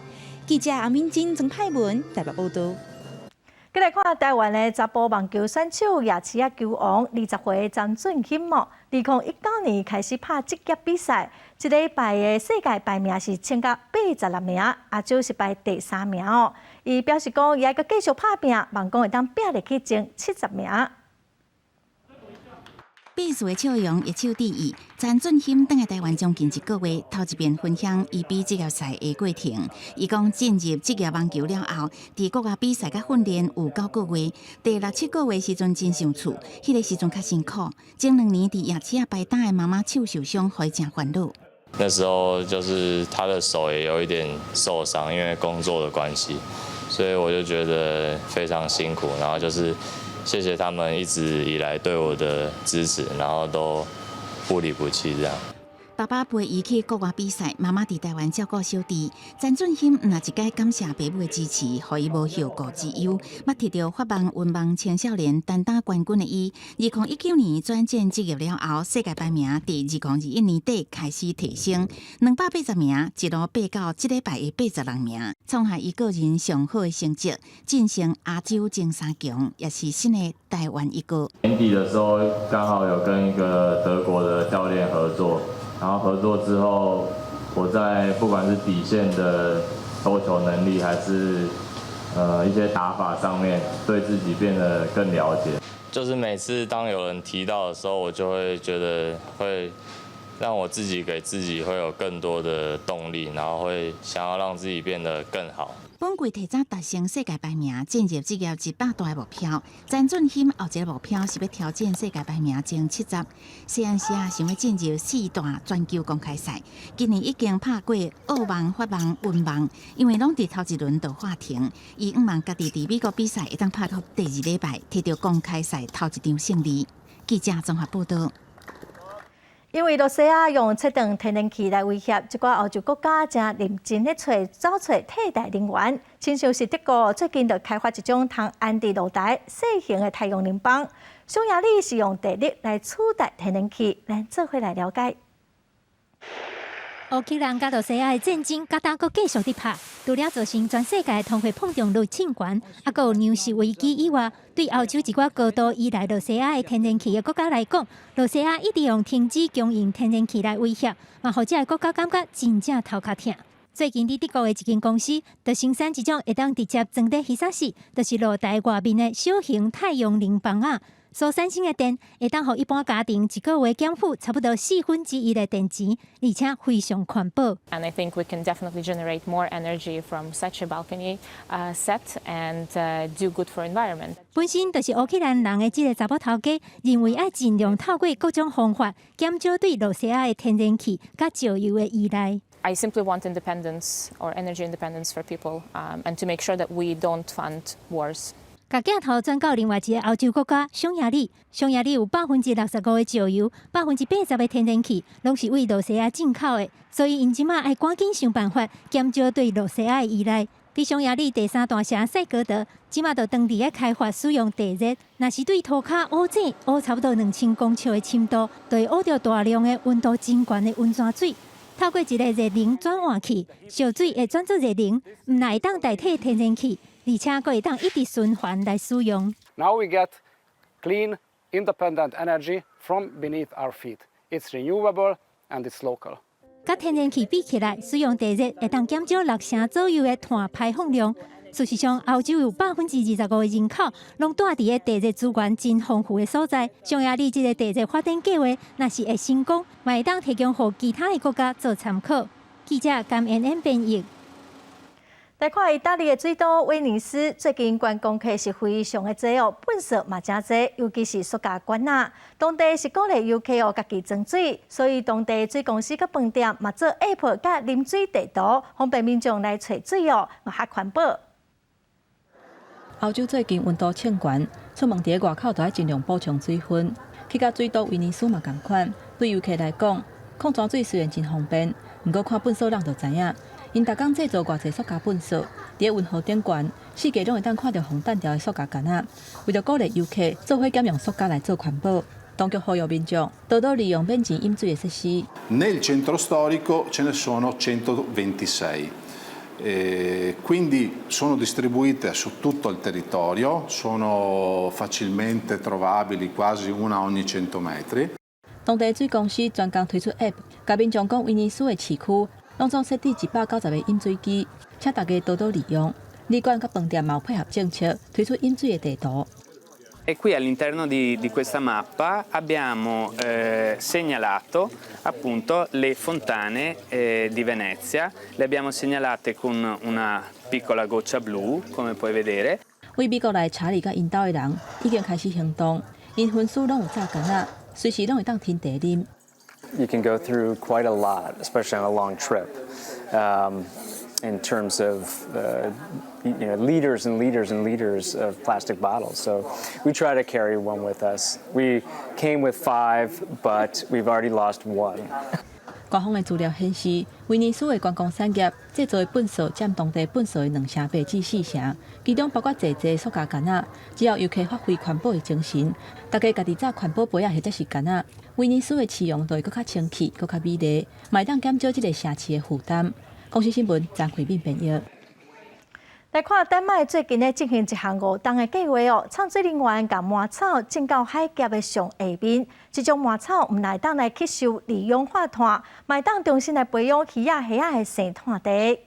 記者阿敏珍、曾派文台北報導。繼來看台灣的查埔網球選手夜市仔球王20歲詹俊欣哦，2019年開始拍職業比賽，這禮拜的世界排名是衝到86名，亞洲是排第三名哦。伊表示講，伊愛閣繼續拍拚，望講會當拚入去前70名。畢事的笑容，一手致意。詹俊欣轉來台灣將近一個月，頭一遍分享伊比職業賽的過程。伊講進入職業網球了後，佇國外比賽佮訓練有9個月，第六七個月時陣真傷趣，彼个時陣較辛苦。前2年佇夜市仔擺檔的媽媽手受傷，予伊誠煩惱。那時候就是他的手也有一點受傷，因為工作的關係，所以我就覺得非常辛苦。然後就是。謝謝他們一直以來對我的支持，然後都不離不棄這樣。爸爸陪伊去國外比賽，媽媽佇台灣照顧小弟。詹俊欣毋若一擺感謝爸母的支持，予伊無後顧之憂。捌摕著法網、溫網青少年單打冠軍的伊，2019年轉戰職業了後，世界排名佇2021年底開始提升，280名，一路爬到這禮拜的86名，創下伊個人上好的成績，晉升亞洲前三強，也是新的台灣一哥。年底的時候，剛好有跟一個德國的教練合作。然後合作之後，我在不管是底線的投球能力，還是一些打法上面，對自己變得更了解。就是每次當有人提到的時候，我就會覺得會讓我自己給自己會有更多的動力，然後會想要讓自己變得更好。本季提早達成世界排名，進入職業100大的目標。詹俊欣後一個目標是欲挑戰世界排名前70。細漢時啊，想欲進入四大全球公開賽。今年已經拍過澳網、法網、溫網，因為攏佇頭一輪就喊停。伊向望家己佇美國比賽會當拍到第二禮拜，摕著公開賽頭一場勝利。記者綜合報導。因為羅西亞用切斷天然氣來威脅，這寡歐洲國家正認真咧揣找揣替代能源，親像是德國最近就開發一種通安佇露台細型的太陽能板，匈牙利是用地熱來取代天然氣，咱做伙來了解。烏克蘭佮羅西亞的戰爭，佮今閣繼續佇拍，除了造成全世界通貨膨脹率衝懸，猶閣有糧食危機以外，對歐洲一寡高度依賴羅西亞的天然氣的國家來講，羅西亞一直用停止供應天然氣來威脅，嘛予這个國家感覺真正頭殼疼。最近佇德國的一間公司，就生產一種會當直接裝佇彼啥時，就是露台外面的小型太陽能板仔。所產生的電會當予一般家庭一個月減負差不多四分之一的電錢，而且非常環保。 And I think we can definitely generate more energy from such a balcony set and do good for environment. 本身就是烏克蘭人的這个查某頭家，認為愛盡量透過各種方法減少對羅西亞的天然氣佮石油的依賴。 I simply want independence or energy independence for people, and to make sure that we don't fund wars. 共鏡頭轉到另外一个歐洲國家匈牙利，匈牙利有65%的石油，80%的天然氣，攏是對羅西亞進口的，所以𪜶這馬愛趕緊想辦法減少對羅西亞的依賴。佇匈牙利第三大城塞格德，這馬就當地咧開發使用地熱，若是對塗跤挖井挖差不多2000公尺的深度，就會挖著大量的溫度真懸的溫泉水。透過一个熱能轉換器，燒水會轉做熱能，毋但會當代替天然氣，而且閣會當一直循環來使用。 Now we get clean, independent energy from beneath our feet. It's renewable and it's local. 佮天然氣比起來，使用地熱會當減少六成左右的碳排放量。事實上，歐洲有25%的人口攏蹛佇个地熱資源真豐富的所在。匈牙利這个地熱發電計畫，若是會成功，嘛會當提供予其他的國家做參考。記者甘恩恩編譯。來看意大利的水都威尼斯，最近觀光客是非常的濟哦，垃圾嘛誠濟，尤其是塑膠罐仔。當地是鼓勵遊客哦，家己裝水，所以當地水公司佮飯店嘛做 App 佮啉水地圖，方便民眾來揣水哦，嘛較環保。歐洲最近溫度衝懸，出門佇外口都愛盡量補充水分。去甲水都威尼斯嘛仝款，對遊客來講，礦泉水雖然真方便，毋過看糞埽人就知影。𪜶逐工製造偌濟塑膠糞埽，佇運河頂懸，四界攏會當看著予擲著的塑膠罐仔。為著鼓勵遊客做伙減用塑膠來做環保，當局呼籲民眾多多利用免錢飲水的設施。 Nel centro storico ce ne sono 126. Quindi sono distribuite su tutto il territorio, sono facilmente trovabili, quasi una ogni 100 metri. 當地水公司專工推出 App，共民眾講威尼斯的市區攏總設置190個飲水機，請大家多多利用。旅館佮飯店嘛有配合政策，推出飲水的地圖。 E qui all'interno di questa mappa abbiamo segnalato appunto le fontane di Venezia, le abbiamo segnalate con una piccola goccia blu, come puoi vedere. 對美國來查理佮𪜶兜的人已經開始行動，𪜶分數攏有紮罐仔，隨時攏會當添茶啉。 You can go through quite a lot, especially on a long trip, in terms of liters and liters and liters of plastic bottles. So we try to carry one with us. We came with five, but we've already lost one. 官方的資料顯示，威尼斯的觀光產業製造的糞埽佔當地糞埽的2.8至4成，其中包括濟濟塑膠罐仔。只要遊客發揮環保的精神，大家家己紮環保杯仔或者是罐仔，威尼斯的市容就會閣較清氣、閣較美麗，嘛會當減少這个城市的負擔。公視新聞張惠敏編譯。來看丹麥最近咧進行一項五冬的計劃哦，創水人員共茅草種到海峽的上下面，這種茅草毋但會當來吸收二氧化碳，嘛會當重新來培養魚仔蝦仔的生態地。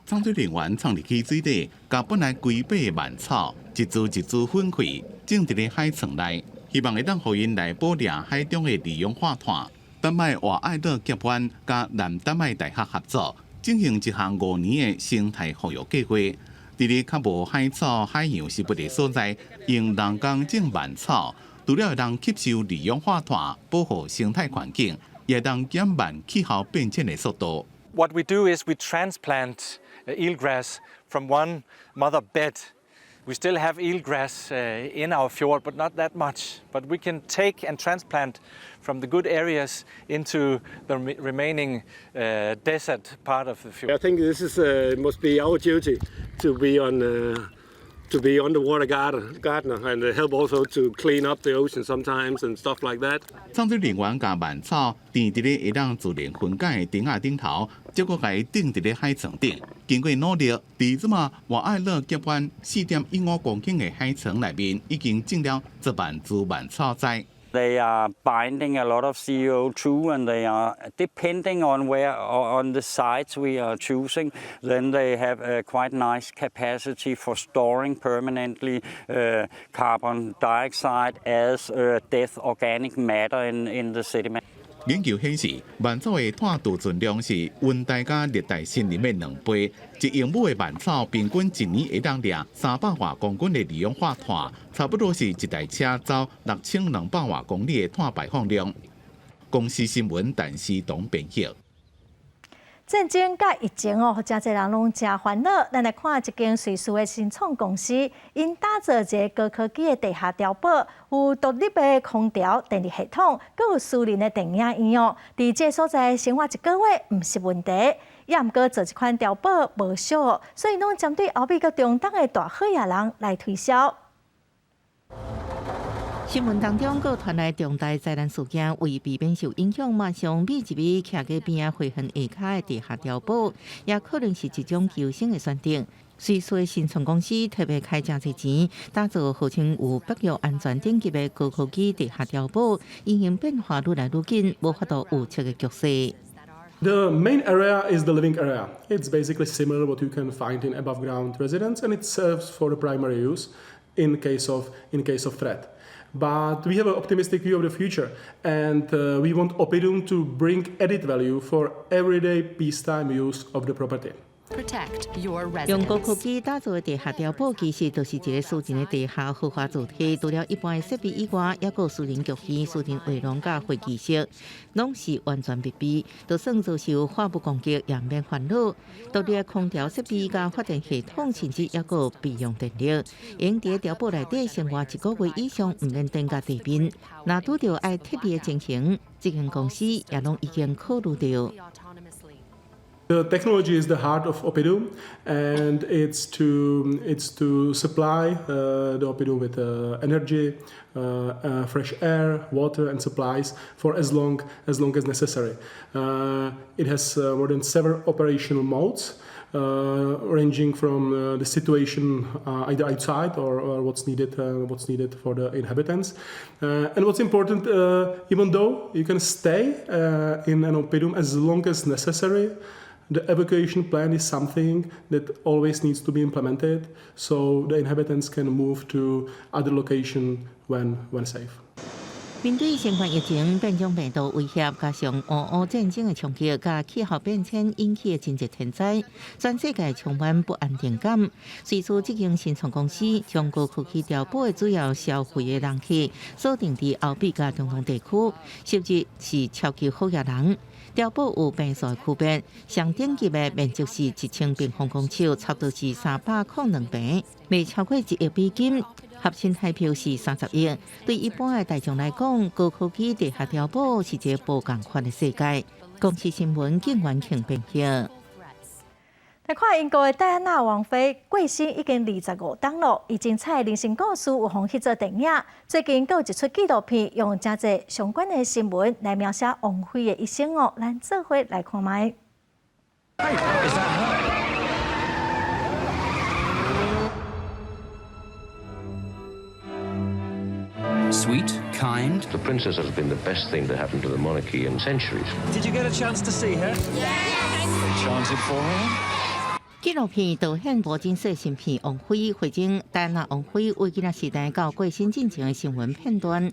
藏水人員藏入去水底，共本來規塊的蔓草一株一株粉碎，種佇咧海床內，希望會當予𪜶來捕掠海中的二氧化碳。丹麥瓦愛勒峽灣佮南丹麥大學合作，進行一項5年的生態復育計劃，佇咧較無海草、海洋植物的所在，用人工種蔓草，除了會當吸收二氧化碳，保護生態環境，也會當減慢氣候變遷的速度。 What we do is we transplant eelgrass from one mother bed We still have eelgrass in our fjord, but not that much. But we can take and transplant from the good areas into the remaining desert part of the fjord. I think this is must be our duty to be underwater gardener and help also to clean up the ocean sometimes and stuff like that. 創作人員共蔓草墊佇咧會當自然分解的釘仔頂頭，再閣共伊釘佇咧海床頂。經過努力，佇這馬瓦愛樂峽灣4.15公頃的海床內面，已經種了10萬株蔓草栽。 They are binding a lot of CO2 and they are, depending on where on the sites we are choosing, then they have a quite nice capacity for storing permanently carbon dioxide as death organic matter in the sediment. 研究顯示，蔓草的碳儲存量是溫帶佮熱帶森林的2倍。1英畝的蔓草平均一年會當掠300外公斤的二氧化碳，差不多是一台車走6200外公里的碳排放量。公視新聞陳思彤編譯。戰爭佮疫情哦，誠濟人攏誠煩惱。咱來看一間瑞士的新創公司，𪜶打造一个高科技的地下碉堡，有獨立的空調、電力系統，閣有私人的電影院哦。佇這个所在生活一個月毋是問題。也毋過做這款碉堡無俗，所以攏針對歐美佮中東的大好野人來推銷。新聞當中，閣傳來重大災難事件，為避免受影響，馬上覓一位徛佇邊仔花園下跤的地下碉堡，也可能是一種求生的選擇。瑞士的新創公司特別開誠濟錢，打造號稱有北約安全等級的高科技地下碉堡，因應變化愈來愈緊，無法度預測的局勢。 The main area is the living area. It's basically similar what you can find in above ground residence, and it serves for the primary use in case of threat. But we have an optimistic view of the future, and we want Oppidum to bring added value for everyday peacetime use of the property. Protect your 用高科技打造的地下碉堡，其實就是一个私人的地下豪華住宅。除了一般的設備以外，抑閣有私人劇院、私人畫廊佮會議室，攏是完全密閉。就算遭受化武攻擊，也毋免煩惱。獨立的空調設備佮發電系統，甚至抑閣有備用電力。用佇碉堡內底生活一個月以上，毋免等佮地面。若拄著愛撤離的情形，這間公司也攏已經考慮著。 The technology is the heart of Oppidum, and it's to supply the Oppidum with energy, fresh air, water, and supplies for as long as necessary. It has more than seven operational modes, ranging from the situation either outside or what's needed for the inhabitants. And what's important, even though you can stay in an Oppidum as long as necessary, the evacuation plan is something that always needs to be implemented so the inhabitants can move to other location when safe. 面對新冠疫情、變種病毒威脅，加上俄烏戰爭的衝擊，佮氣候變遷引起的真濟天災，全世界充滿不安定感。瑞士這間新創公司將高科技碉堡的主要消費的人客鎖定佇歐美佮中東地區，實質是超級好額人。碉堡有坪數的區別，上頂級的面積是1000平方公尺，差不多是302平，賣超過1億美金。合新台票是30億。對一般的大眾來講，高科技地下碉堡是一个無仝款的世界。公視新聞景元慶編譯。來看英國的戴安娜王妃過身已經25冬囉，伊精彩的人生故事有予翕做電影。最近閣有一齣紀錄片，用誠濟相關的新聞來描寫王妃的一生哦。咱做伙來看覓。 Is that her? Sweet, kind. The princess has been the best thing to happen to the monarchy in centuries. Did you get a chance to see her? Yes. They chanted for her. 紀錄片導演無真說新片《王妃》，匯整戴安娜王妃為囡仔時代到過身進前的新聞片段，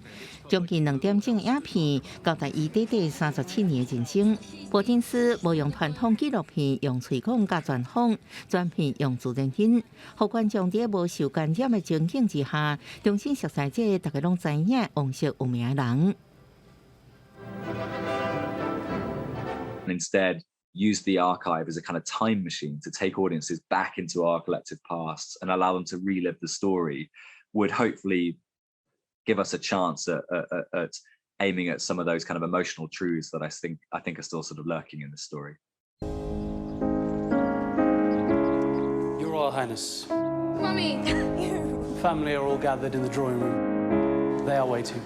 將近2點鐘的影片交代伊短短37年的人生。珀金斯無用傳統紀錄片用喙講佮專訪，全片用自然音，予觀眾佇無受干擾的情景之下，重新熟悉這个大家攏知影王室有名的人。 Instead, Use the archive as a kind of time machine to take audiences back into our collective pasts and allow them to relive the story would hopefully give us a chance at aiming at some of those kind of emotional truths that I think are still sort of lurking in the story. Your Royal Highness. Mummy! Family are all gathered in the drawing room. They are waiting.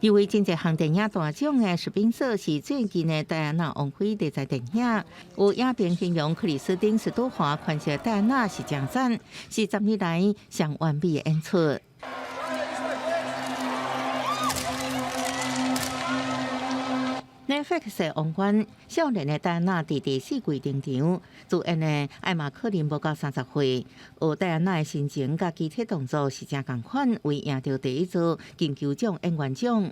入圍真濟項電影大獎的史賓瑟是最近的戴安娜王妃題材電影。有影評形容克里斯汀·史都華詮釋戴安娜是誠讚，是10年來上完美的演出。Netflix 王冠少年的戴安娜佇第四季登場，主演的艾瑪·柯林無夠30歲，學戴安娜的神情佮肢體動作是誠仝款，為贏著第一座金球獎演員獎。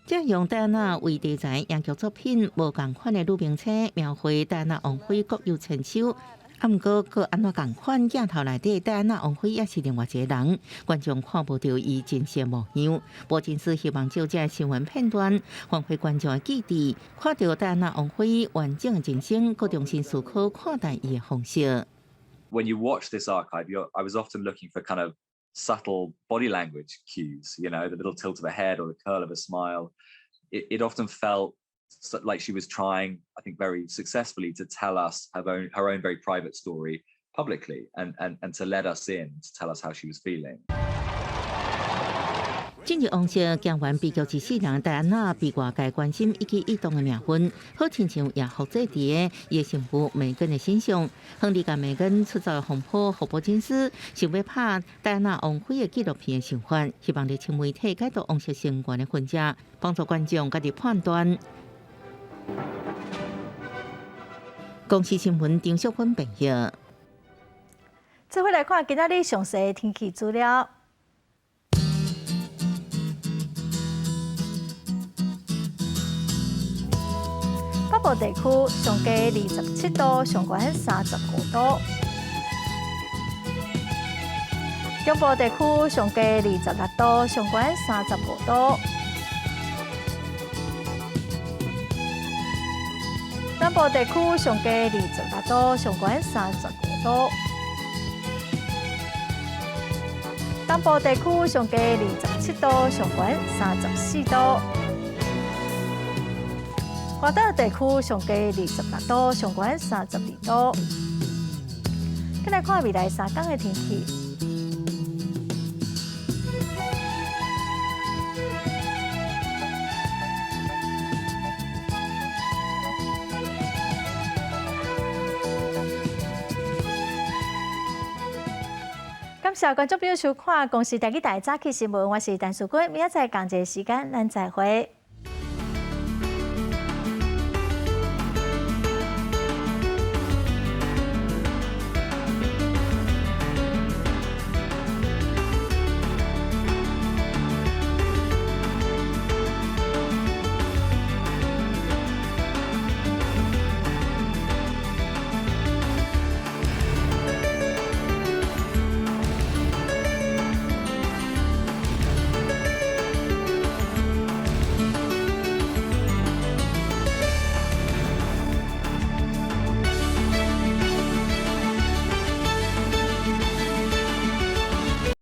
這用戴安娜為題材影劇作品，無仝款的女明星描繪戴安娜王妃各有千秋。啊，毋過閣按怎仝款鏡頭內底，戴安娜王妃也是另外一個人，觀眾看無著伊真實模樣。珀金斯希望藉這新聞片段，喚起觀眾的記憶，看著戴安娜王妃完整的人生，閣重新思考看待伊的方式。 When you watch this archive, I was often looking for kind of subtle body language cues, the little tilt of a head or the curl of a smile. It often felt like she was trying, I think, very successfully to tell us her own very private story publicly and to let us in to tell us how she was feeling. 進入王室行完悲劇一世人，戴安娜被外界關心一舉一動的命運，好親像也複製佇个伊的新婦梅根的身上。亨利佮梅根出走風波，霍珀金斯想欲拍戴安娜王妃的紀錄片的想法，希望厘清媒體解讀王室成員的痕跡，幫助觀眾家己判斷。公視新聞張淑芬編譯。做伙來看今仔日詳細的天氣資料。北部地區上低27度，上懸35度；中部地區上低26度，上懸35度；南部地區上低26度，上懸35度；東部地區上低27度，上懸34度。外島地區上低26度，上懸32度。再來看未來3工的天氣。感謝觀眾朋友收看《公視台語台早起新聞》，我是陳淑君，明仔載仝一个時間，咱再會。